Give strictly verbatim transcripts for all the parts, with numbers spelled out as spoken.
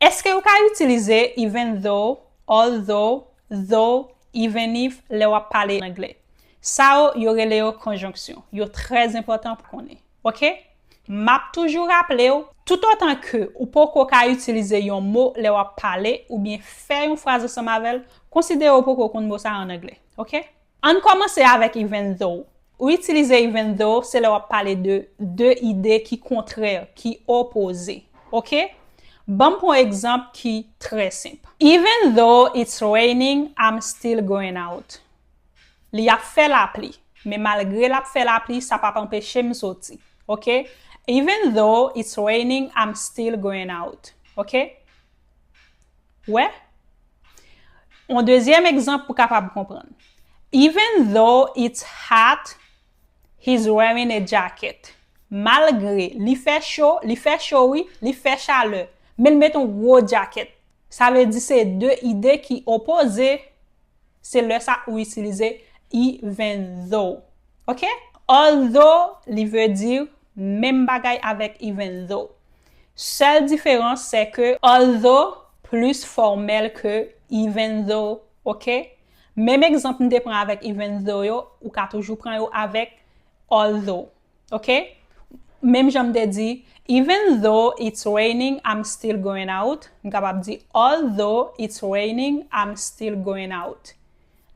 Èske ou ka itilize even though, although, though, even if lè w ap pale anglè? Sa yo, yo rele yo konjonksyon. Yo trè enpòtan pou konnen. Oke? M ap toujou raple w, toutotan ke ou poko ka itilize yon mo lè w ap pale oubyen fè yon fraz ansanm avè l, konsidere w poko konn mo sa a an anglè. Oke? Ann kòmanse avèk even though. Ou itilize even though, se lè w ap pale de de ide ki kontrè, ki opoze. Oke? Ban m pran yon egzanp ki trè senp. Even though it's raining, I'm still going out. Li ap fè lapli, men malgre l ap fè lapli, sa p ap anpeche m soti. Oke? Even though it's raining, I'm still going out. Oke? Wè? Yon dezyèm egzanp pou kapab konprann. Even though it's hot, he's wearing a jacket. Malgre li fè cho, li fè cho wi, li fè chalè, men l mete yon gwo djakèt. Sa vle di se de ide ki opoze, se lè sa ou itilize even though. Oke? Although, li vle di menm bagay avèk even though. Sèl diferans, se ke although plis fòmèl ke even though, oke? Menm egzanp m te pran avèk even though yo, ou ka toujou pran yo avèk although, oke? Menm jan m te di, even though it's raining, I'm still going out. M kapab di, although it's raining, I'm still going out.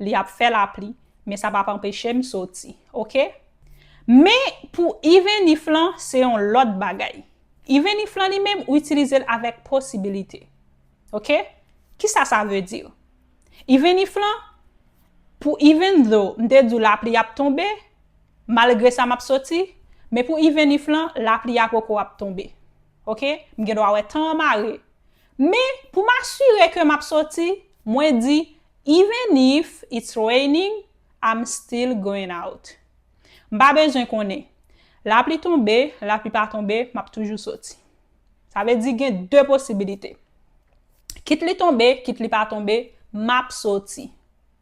Li ap fè lapli, men sa p ap anpeche m soti, oke? Men pou even if lan, se yon lòt bagay. Even if lan li menm, ou itilize l avèk posibilite. Oke? Kisa sa vle di? Even if lan, pou even though, m te di w lapli ap tonbe, malgre sa m ap soti, men pou even if lan, lapli a poko ap tonbe. Oke? M gen dwa wè tan an mare. Men, pou m asire ke m ap soti, mwen di, even if it's raining, I'm still going out. M pa bezwen konnen. Lapli tonbe, lapli pa tonbe, m ap toujou soti. Sa vle di gen de posibilite. Kit li tonbe, kit li pa tonbe, m ap soti.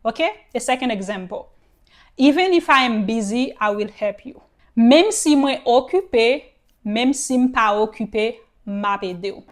Oke? A second example. Even if I am busy, I will help you. Menm si mwen okipe, menm si m pa okipe, m ap ede w.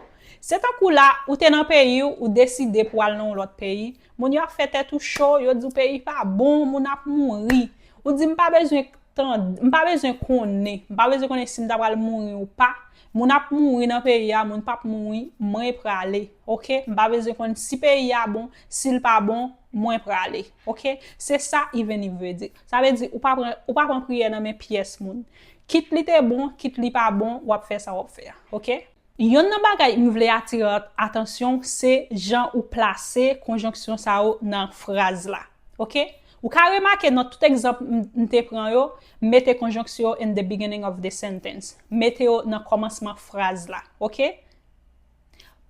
Se tankou la, ou te nan peyi w, ou deside pou al nan yon lòt peyi. Moun yo ap fè tèt ou cho, yo di w peyi pa bon, moun ap mouri. Ou di, "M pa bezwen tande, m pa bezwen konnen, m pa bezwen konnen si m ta pral mouri ou pa. Moun ap mouri nan peyi a, moun p ap mouri, mwen prale, oke? M pa bezwen konn si peyi a bon, si l pa bon, mwen prale, oke?" Se sa even if vle di. Sa vle di, ou pa pran, ou pa pran priyè nan men pyès moun. Kit li te bon, kit li pa bon, w ap fè sa w ap fè a, oke? Yonn nan bagay m vle atire atansyon w, se jan ou plase konjonksyon sa yo nan fraz la. Oke? Ou ka remake nan tout egzanp m, m te pran yo, m mete konjonksyon yo in the beginning of the sentence. M mete yo nan kòmansman fraz la. Oke?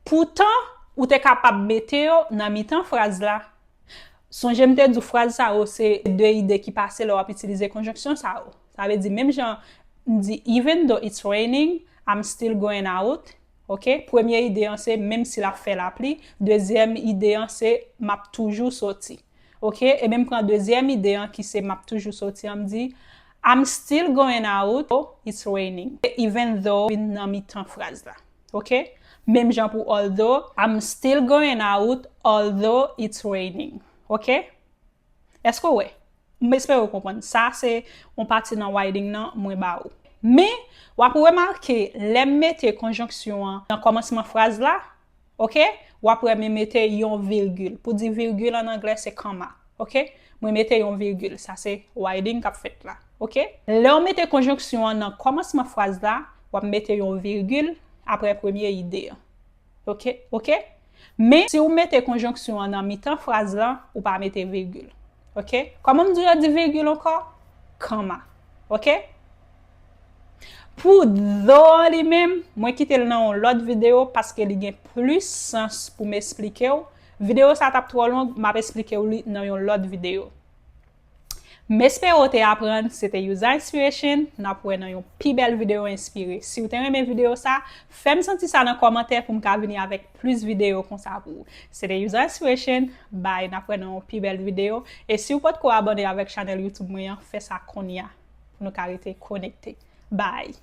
Poutan, ou te kapab mete yo nan mitan fraz la. Sonje m te di w fraz sa yo se de ide ki pase lè w ap itilize konjonksyon sa yo. Sa vle di menm jan m di, "Even though it's raining, I'm still going out." Oke? Premye ide an se menm si l ap fè lapli. Dezyèm ide an se m ap toujou soti. Oke? Ebyen m pran dezyèm ide an ki se m ap toujou soti an, m di, "I'm still going out, it's raining." Even though vin nan mitan fraz la. Oke? Menm jan pou although, "I'm still going out, although it's raining." Oke? Èske w wè? M espere w konprann. Sa se yon pati nan writing nan mwen ba ou. Men, w ap remake, lè m mete konjonksyon an nan kòmansman fraz la, oke, w ap wè m mete yon virgil. Pou di virgil an anglè, se comma. Oke? Mwen mete yon virgil. Sa se writing k ap fèt la. Oke? Lè w mete konjonksyon an nan kòmansman fraz la, w ap mete yon virgil apre premye ide an. Oke? Oke? Men, si w mete konjonksyon an nan mitan fraz lan, ou pa mete virgil. Oke? Kòman m di yo di virgil ankò? Comma. Oke? Pou though an li menm, mwen kite l nan yon lòt videyo paske li gen plis sans pou m esplike w. Videyo sa t ap twò long, m ap esplike w li nan yon lòt videyo. M espere w te aprann, se te User Inspiration, n ap wè nan yon pi bèl videyo enspire. Si w te renmen videyo sa, fè m santi sa nan kòmantè pou m ka vini avèk plis videyo konsa pou ou. Se te User Inspiration, bye, n ap wè nan yon pi bèl videyo. E si w potko abòne avèk chanèl YouTube mwen an, fè sa kounye a pou nou ka rete konekte. Bye!